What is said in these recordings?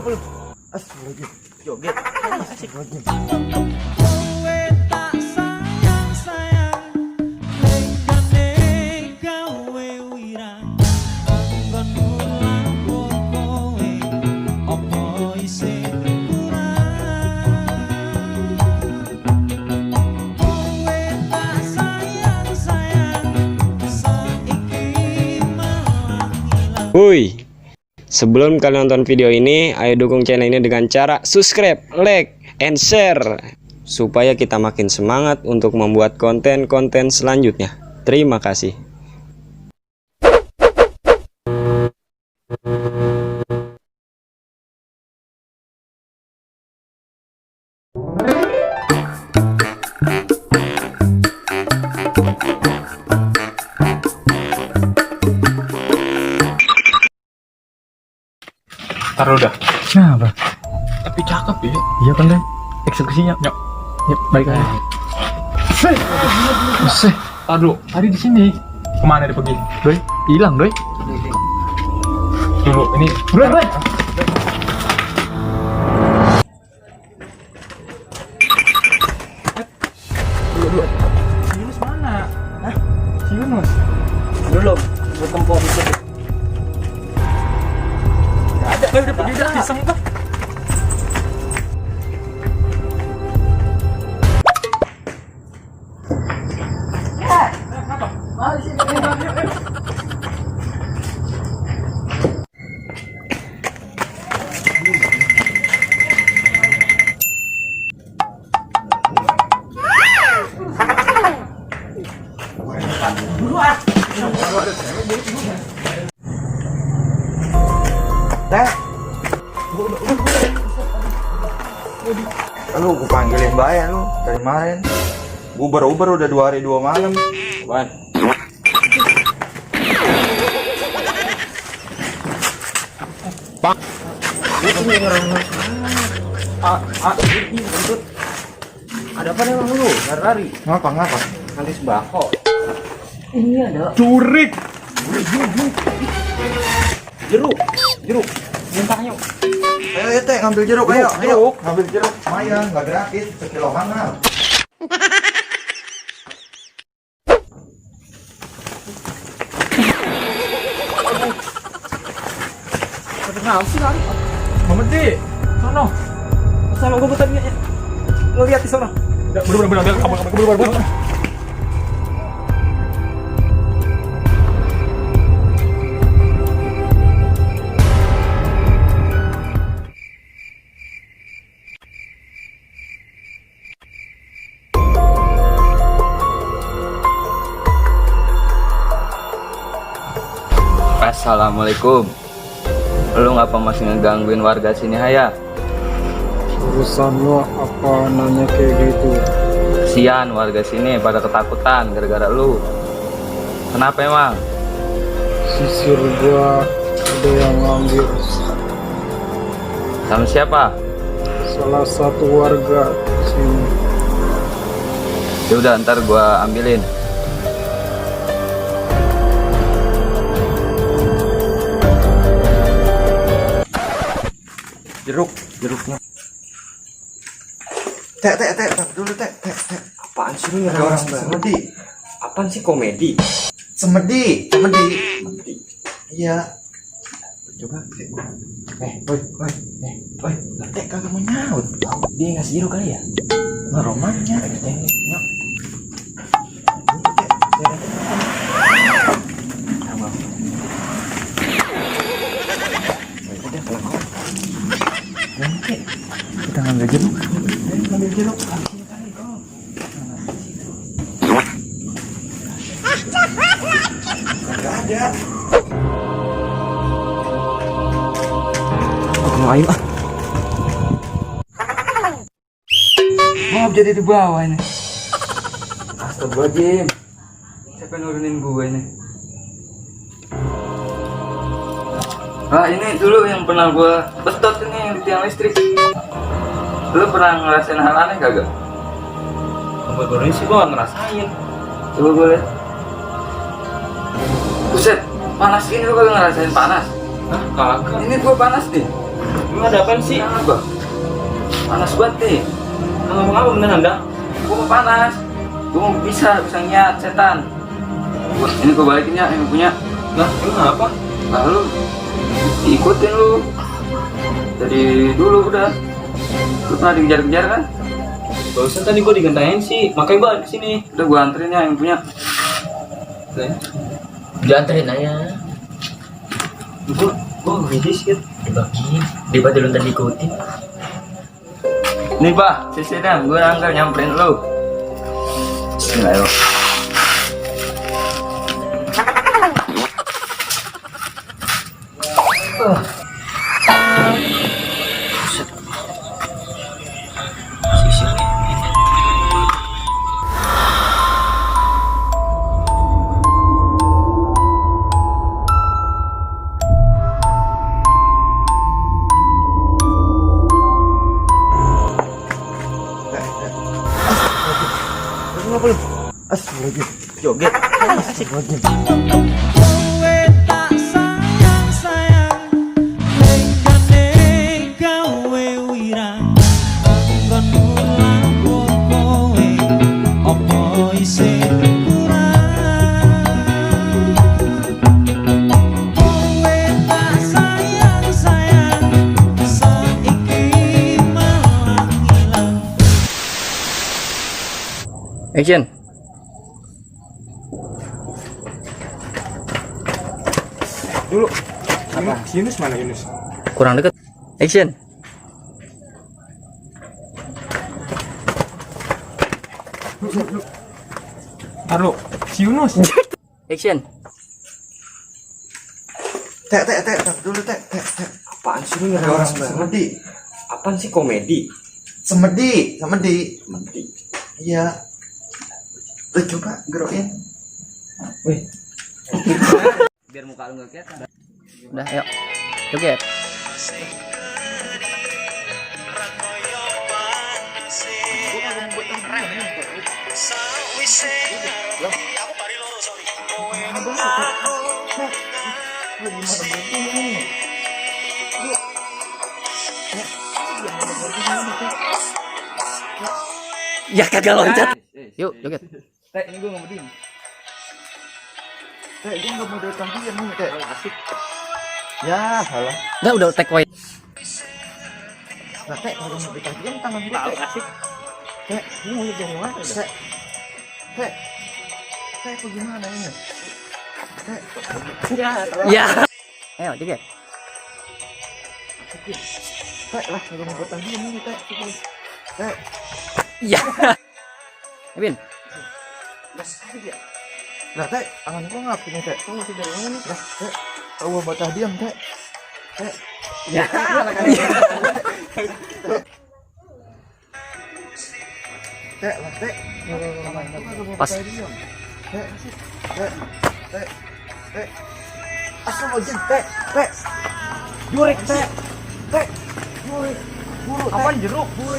apa lu? Astagfirullahaladzim. Joget. Asik. Wuih, sebelum kalian nonton video ini, ayo dukung channel ini dengan cara subscribe, like, and share supaya kita makin semangat untuk membuat konten-konten selanjutnya. Terima kasih. Taruh udah. Kenapa? Tapi cakep ya. Iya kan deh. Eksekusinya. Yuk. Yuk, balik lagi. Seh. Taruh. Tadi di sini. Kemana dia pergi? Doi, hilang doi. Dulu ini. Doi. Si Yunus mana? Hah? Si Yunus. Belum. Bertempo itu. Ada. Udah pergi dah pisang tuh. Lu gue panggilin bayar lu dari kemarin. Uber udah 2 hari 2 malam. Wan, Ini kentut. Ada apa nih emang lu? Lari. Ngapa? Nanti sembako. Ini ada Curik. jeruk. Mintanya. Ayo teh ngambil jeruk, ayo. Ngambil jeruk. Lumayan, nggak gratis, sekilo mahal. Kenapa sih lari? Muhammad Di. Sono. Sama gue tadi lo lihat di sana. Bener. Kabur. Assalamualaikum. Lu ngapa masih ngegangguin warga sini, Haya? Urusan lo apa nanya kayak gitu? Kesian warga sini pada ketakutan gara-gara lu. Kenapa emang? Sisir gua ada yang ngambil, Sama siapa? salah satu warga sini. Yaudah ntar gua ambilin. Jeruknya. Teh, dulu teh. Apaan sih lu Ada orang banget? semedi. Apaan sih komedi? Semedi. Iya. Coba. Teh kagak mau nyaut. Dia ngasih jeruk kali ya? Ngeromannya. Nyok. Kita ngambil jeruk. Nggak ada. Aku lain ah. Maaf jadi di bawah ini. Astagfirullahaladzim. Siapa yang nurunin gue ini? Ah ini dulu yang pernah gue betot ini yang di tiang listrik. Lu pernah ngerasain hal aneh kagak? Baru ini sih gua nggak ngerasain. Coba gue lihat. Buset, panas ini lu kagak ngerasain panas? Hah, kagak. Ini gua panas nih. Lu ada apaan sih? Apa? Panas banget nih. Ngomong apa beneran dah? Gua mau panas. Gua mau bisa ngiat setan. Ini gua balikin ya, yang punya. Lah, kenapa? Lah lu diikutin lu. Dari dulu udah. Lu pernah dikejar-kejar kan? Barusan tadi gua digantain sih, makanya gua kesini. Udah gua anterin ya yang punya. Dianterin aja. Gua ngidis kan. Dibagi. Dibagi lu tadi ikutin. Nih Pak, sisirnya gua angkat nyamperin lu. Bismillah. Joget. Action. Dulu. Yunus mana Yunus? Kurang deket. Action. Halo, si Yunus. Action. Tek, dulu tek. Apaan sih lu Ada nyerang orang orang? semedi. Apaan sih komedi? Semedi. Komedi. Iya. Coba gerokin. Biar muka lu nggak kelihatan. Udah, ayo. Joget. Ya kagak loncat. Yuk, joget. Tek, ini gue nggak mau diem. Tek, gue nggak mau datang diam nih, Tek. Asik. Ya, salah. Udah take away. Nah, Tek, kalau mau datang diam tangan gue. Tek, asik. Tek, gue mau lihat yang mana, Tek. Tek, apa gimana ini? Tek. Ya. Ayo, joget. Tek, lah, kalau mau datang diam nih, Tek. Tek. Ya. Evin. Nah, Tek, tangan gue ngapain nih, Tek? Kau masih dari mana nih? Nah, Tek, kau mau batah diam, Tek. Tek. Ya. Tek, lah, Tek. Pas. Tek, asik. Tek. Astagfirullahaladzim, Tek. Jurik, Tek. Jurik. Buru, apaan jeruk? Buru.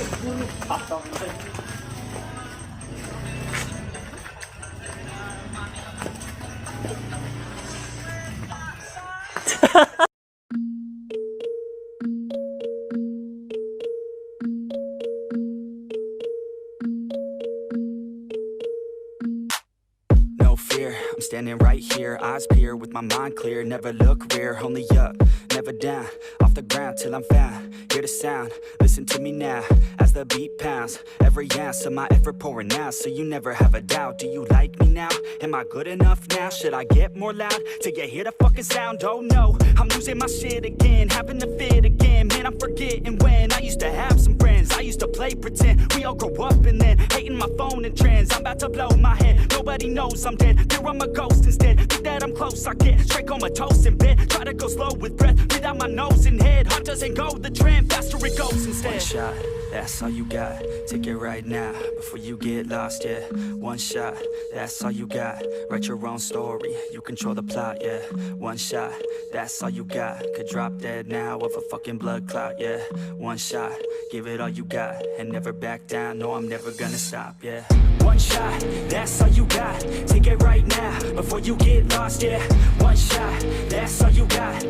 No fear, I'm standing right here, eyes peer with my mind clear, never look rear, only up, never down, off the ground till I'm found, hear the sound, listen to me now, as the beat pounds, every ounce of my effort pouring out, so you never have a doubt, do you like me now, am I good enough now, should I get more loud, till you hear the fucking sound, oh no, I'm losing my shit again, having a fit again, man I'm forgetting when, I used to have some friends, I used to play pretend, we all grow up and then, hating my phone and trends, I'm about to blow my head, nobody knows I'm dead, here I'm a ghost instead, think that I'm close, I get straight comatose in bed, try to go slow with breath, breathe out my nose and head, heart doesn't go the trend, faster it goes instead. One shot, that's all you got, take it right now, before you get lost, yeah, one shot, that's all you got, write your own story, you control the plot, yeah, one shot, that's all you got, could drop dead now of a fucking blood clot, yeah, one shot, give it all you got, and never back down, no I'm never gonna stop, yeah, one shot, that's all you got, take it right now, before you get lost, yeah, one shot, that's all you got,